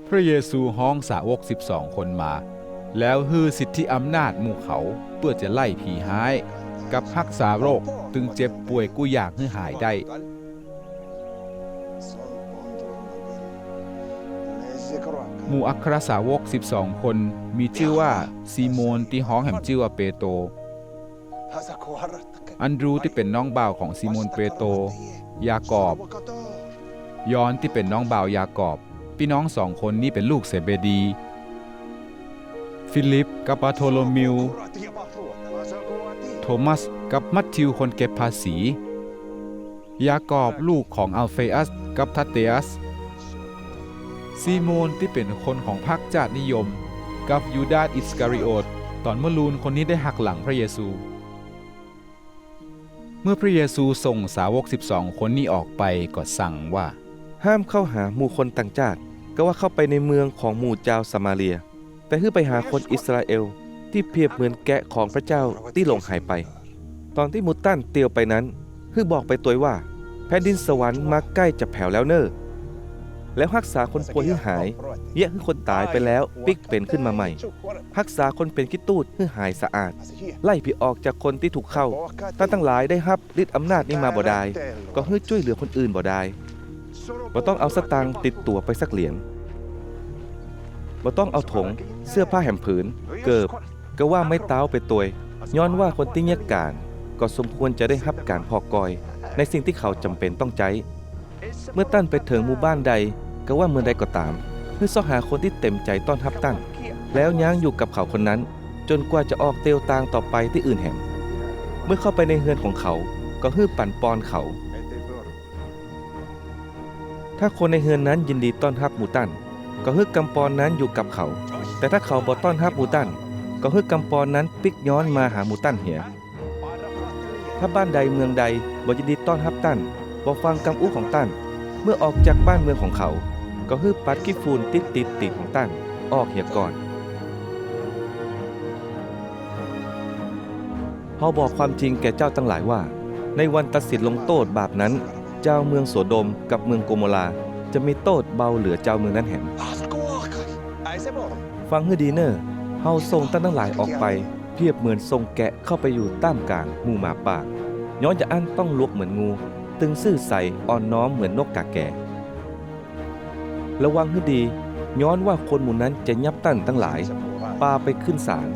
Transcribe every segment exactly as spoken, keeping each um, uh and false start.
พระเยซูฮ้องสาวกสิบสองคนมา แล้วหื้อสิทธิอำนาจหมู่เขาเปื้อจะไล่ผีฮ้าย กับฮักษาโรคตึงเจ็บป่วยกู้อย่างหื้อหายได้ หมู่อัครสาวกสิบสองคนมีจื้อว่าซีโมนตี้ฮ้องแหมจื้อว่าเปโตร อันดรูว์ตี้เป๋นน้องบ่าวของซีโมนเปโตร ยากอบ ยอห์นตี้เป๋นน้องบ่าวยากอบ ปี้น้องสองคนนี้เป๋นลูกเศเบดี ฟีลิปกับบารโธโลมิว โทมัสกับมัทธิวคนเก็บภาษี ยากอบลูกของอัลเฟอัสกับทัดเดอัส ซีโมนตี้เป๋นคนของพรรคจ้าดนิยม กับยูดาสอิสคาริโอท ต๋อนเมื่อลูนคนนี้ได้หักหลังพระเยซู เมื่อพระเยซูส่งสาวกสิบสองคนนี้ออกไปก็สั่งว่า ห้ามเข้าหาหมู่คนต่างจ้าด กาว่าเข้าไปในเมืองของหมู่จาวสะมาเรีย แต่หื้อไปหาคนอิสราเอลตี้เปรียบเหมือนแกะของพระเจ้าตี้หลงหายไป ต๋อนตี้หมู่ต้านเตียวไปนั้น หื้อบอกไปตวยว่า แผ่นดินสวรรค์มาใก้จะแผวแล้วเน่อ แล้วฮักษาคนป่วยหื้อหาย เยียะหื้อคนต๋ายไปแล้วปิ๊กเป๋นขึ้นมาใหม่ ฮักษาคนเป๋นขี้ตู้ดหื้อหายสะอาด ไล่ผีออกจากคนตี้ถูกเข้า ต้านตังหลายได้ฮับฤทธิ์อำนาจนี้มาบ่ดาย ก็หื้อจ้วยเหลือคนอื่นบ่ดาย บ่ต้องเอาสตางค์ติดตั๋วไปสักเหรียญ บ่ต้องเอาถง เสื้อผ้าแหมผืน เกิบ กาว่าไม้เต๊าไปตวย ย้อนว่าคนตี้เยียะก๋านก็สมควรจะได้ฮับก๋านผ่อกอยในสิ่งตี้เขาจ๋ำเป๋นต้องใจ๊ เมื่อต้านไปเถิงหมู่บ้านใด กาว่าเมืองใดก็ต๋าม หื้อเซาะหาคนตี้เต๋มใจ๋ต้อนฮับต้าน แล้วย้างอยู่กับเขาคนนั้น จ๋นกว่าจะออกเตียวตางต่อไปตี้อื่นแหม เมื่อเข้าไปในเฮือนของเขา ก็หื้อปั๋นปอนเขา ถ้าคนในเฮือนนั้นยินดีต้อนฮับหมู่ต้าน ก็หื้อกำปอนนั้นอยู่กับเขา แต่ถ้าเขาบ่ต้อนฮับหมู่ต้าน ก็หื้อกำปอนนั้นปิ๊กย้อนมาหาหมู่ต้านเหีย ถ้าบ้านใดเมืองใดบ่ยินดีต้อนฮับต้าน บ่ฟังกำอู้ของต้าน เมื่อออกจากบ้านเมืองของเขา ก็หื้อปัดขี้ฝุ่นตี้ติดตี๋นของต้านออกเหียก่อน เฮาบอกความจริงแก่เจ้าตังหลายว่า ในวันตัดสินลงโต้ษบาปนั้น จาวเมืองโสโดมกับเมืองโกโมราห์จะมีโต้ษเบาเหลือจาวเมืองนั้นแหม ฟังหื้อดีเน่อ เฮาส่งต้านตังหลายออกไป เปรียบเหมือนส่งแกะเข้าไปอยู่ต้ามก๋างหมู่หมาป่า ย้อนจาอั้นต้องหลวกเหมือนงู ตึงซื่อใสอ่อนน้อมเหมือนนกก๋าแก๋ ระวังหื้อดี ย้อนว่าคนหมู่นั้นจะยับต้านตังหลาย ปาไปขึ้นศาล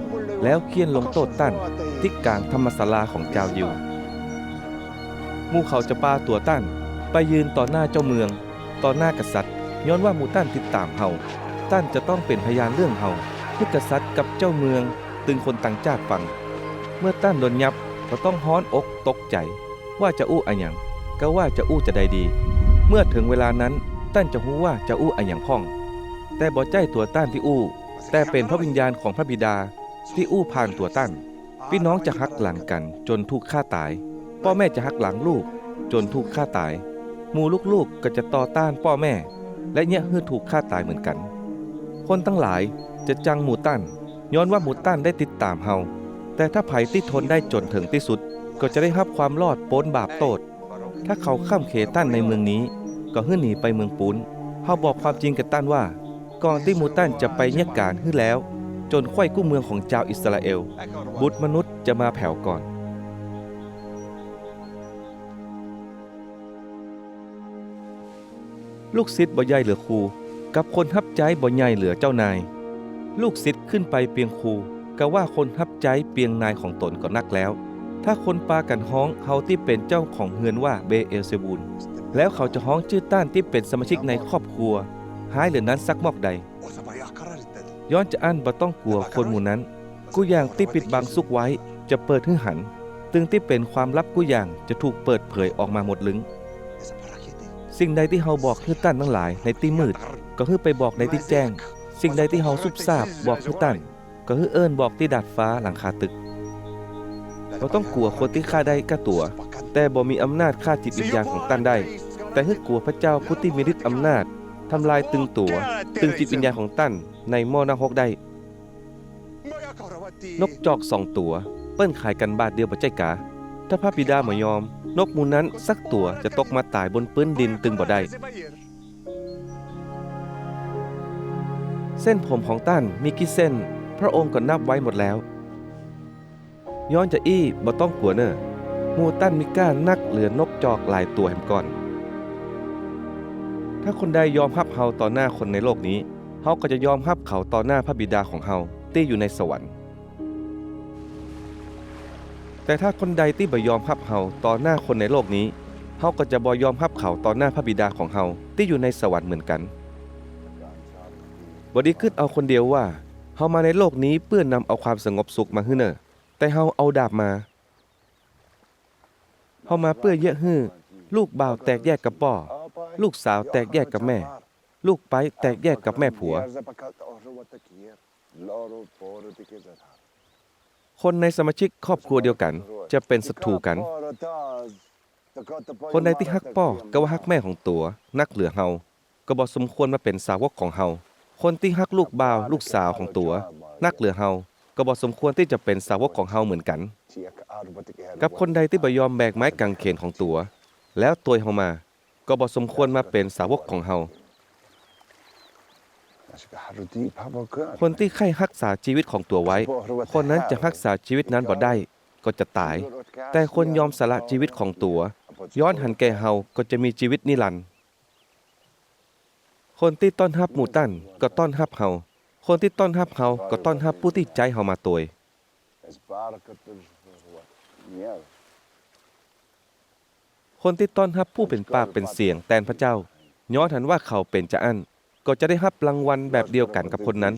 แล้วเฆี่ยนลงโต้ษต้านตี้ก๋างธรรมศาลาของจาวยิว หมู่เขาจะปาตั๋วต้านไปยืนต่อหน้าเจ้าเมือง ต่อหน้ากษัตริย์ ย้อนว่าหมู่ต้านติดต๋ามเฮา ต้านจะต้องเป๋นพยานเรื่องเฮา หื้อกษัตริย์กับเจ้าเมือง ตึงคนต่างจ้าดฟัง เมื่อต้านโดนยับ บ่ต้องฮ้อนอกตกใจ๋ ว่าจะอู้อะหยัง กาว่าจะอู้จาใดดี เมื่อเถิงเวลานั้น ต้านจะฮู้ว่าจะอู้อะหยังพ่อง แต่บ่ใจ้ตั๋วต้านตี้อู้ แต่เป๋นพระวิญญาณของพระบิดาตี้อู้ผ่านตั๋วต้าน ปี้น้องจะหักหลังกั๋นจ๋นถูกฆ่าต๋าย ป้อแม่จะหักหลังลูกจ๋นถูกฆ่าต๋าย หมู่ลูกๆ ก็จะต่อต้านป้อแม่ และเยียะหื้อถูกฆ่าต๋ายเหมือนกั๋น คนตังหลายจะจังหมู่ต้าน ย้อนว่าหมู่ต้านได้ติดต๋ามเฮา แต่ถ้าใผตี้ทนได้จ๋นเถิงตี้สุด ก็จะได้ฮับความรอดป๊นบาปโต้ษ ถ้าเขาข่มเหงต้านในเมืองนี้ ก็หื้อหนีไปเมืองปู๊น เฮาบอกความจริงแก่ต้านว่า ก่อนตี้หมู่ต้านจะไปเยียะก๋านหื้อแล้ว จ๋นใคว่กู้เมืองของจาวอิสราเอล บุตรมนุษย์จะมาแผวก่อน ลูกศิษย์บ่ใหญ่เหลือครู กับคนฮับใจ๊บ่ใหญ่เหลือเจ้านาย ลูกศิษย์ขึ้นไปเปียงครู กาว่าคนฮับใจ๊เปียงนายของตนก็นักแล้ว ถ้าคนปากั๋นฮ้องเฮาตี้เป๋นเจ้าของเฮือนว่าเบเอลเซบูล แล้วเขาจะฮ้องจื้อต้านตี้เป๋นสมาชิกในครอบครัว ฮ้ายเหลือนั้นสักมอกใด ย้อนจาอั้นบ่ต้องกั๋วคนหมู่นั้น กู้อย่างตี้ปิดบังซุกไว้จะเปิดหื้อหัน ตึงตี้เป๋นความลับกู้อย่างจะถูกเปิดเผยออกมาหมดลึง สิ่งใดตี้เฮาบอกหื้อต้านตังหลายในตี้มืด ก็หื้อไปบอกในตี้แจ้ง สิ่งใดตี้เฮาซุบซาบบอกหื้อต้าน ก็หื้อเอิ้นบอกตี้ดาดฟ้าหลังคาตึก บ่ต้องกั๋วคนตี้ฆ่าได้ก้าตั๋ว แต่บ่มีอำนาจฆ่าจิตวิญญาณของต้านได้ แต่หื้อกั๋วพระเจ้าผู้ตี้มีฤทธิ์อำนาจทำลายตึงตั๋ว ตึงจิตวิญญาณของต้านในหม้อนรกได้ นกจอกสองตั๋ว เปิ้นขายกั๋นบาทเดียวบ่ใจ้กา ถ้าพระบิดาบ่ยอม นกหมู่นั้นสักตั๋วจะตกมาต๋ายบนปื๊นดินตึงบ่ได้ เส้นผมของต้านมีกี่เส้น พระองค์ก็นับไว้หมดแล้ว ย้อนจาอี้บ่ต้องกั๋วเน่อ หมู่ต้านมีก้านักเหลือนกจอกหลายตั๋วแหมก่อน ถ้าคนใดยอมฮับเฮาต่อหน้าคนในโลกนี้ เฮาก็จะยอมฮับเขาต่อหน้าพระบิดาของเฮาตี้อยู่ในสวรรค์ แต่ถ้าคนใดตี้บ่ยอมฮับเฮาต่อหน้าคนในโลกนี้ เฮาก็จะบ่ยอมฮับเขาต่อหน้าพระบิดาของเฮาตี้อยู่ในสวรรค์เหมือนกั๋น บ่ดีกึ๊ดเอาคนเดียวว่า เฮามาในโลกนี้เปื้อนำเอาความสงบสุขมาหื้อเน่อ แต่เฮาเอาดาบมา เฮามาเปื้อเยียะหื้อ ลูกบ่าวแตกแยกกับป้อ ลูกสาวแตกแยกกับแม่ ลูกใป๊แตกแยกกับแม่ผัว คนในสมาชิกครอบครัวเดียวกั๋นจะเป๋นศัตรู๋กั๋น คนใดตี้ฮักป้อ กาว่าฮักแม่ของตั๋ว นักเหลือเฮา ก็บ่สมควรมาเป๋นสาวกของเฮา คนตี้ฮักลูกบ่าวลูกสาวของตั๋ว นักเหลือเฮา ก็บ่สมควรตี้จะเป๋นสาวกของเฮาเหมือนกั๋น กับคนใดตี้บ่ยอมแบกไม้ก๋างเขนของตั๋ว แล้วตวยเฮามา ก็บ่สมควรมาเป๋นสาวกของเฮา คนตี้ใค่ฮักษาจีวิตของตั๋วไว้ คนนั้นจะฮักษาจีวิตนั้นบ่ได้ ก็จะต๋าย แต่คนยอมสละจีวิตของตั๋ว ย้อนหันแก่เฮาก็จะมีจีวิตนิรันดร์ คนตี้ต้อนฮับหมู่ต้านก็ต้อนฮับเฮา คนตี้ต้อนฮับเฮาก็ต้อนฮับผู้ตี้ใจ๊เฮามาตวย คนตี้ต้อนฮับผู้เป๋นปากเป๋นเสียงแตนพระเจ้า ย้อนหันว่าเขาเป๋นจาอั้น ก็จะได้ฮับรางวัลแบบเดียวกั๋นกับคนนั้น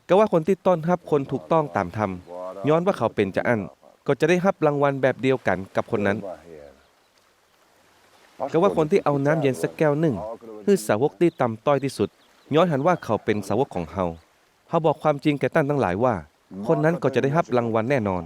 กาว่าคนตี้ต้อนฮับคนถูกต้องต๋ามธรรม ย้อนว่าเขาเป๋นจาอั้น ก็จะได้ฮับรางวัลแบบเดียวกั๋นกับคนนั้น กาว่าคนตี้เอาน้ำเย็นสักแก้วนึ่ง หื้อสาวกตี้ต่ำต้อยตี้สุด ย้อนหันว่าเขาเป๋นสาวกของเฮา เฮาบอกความจริงแก่ต้านตังหลายว่า คนนั้นก็จะได้ฮับรางวัลแน่นอน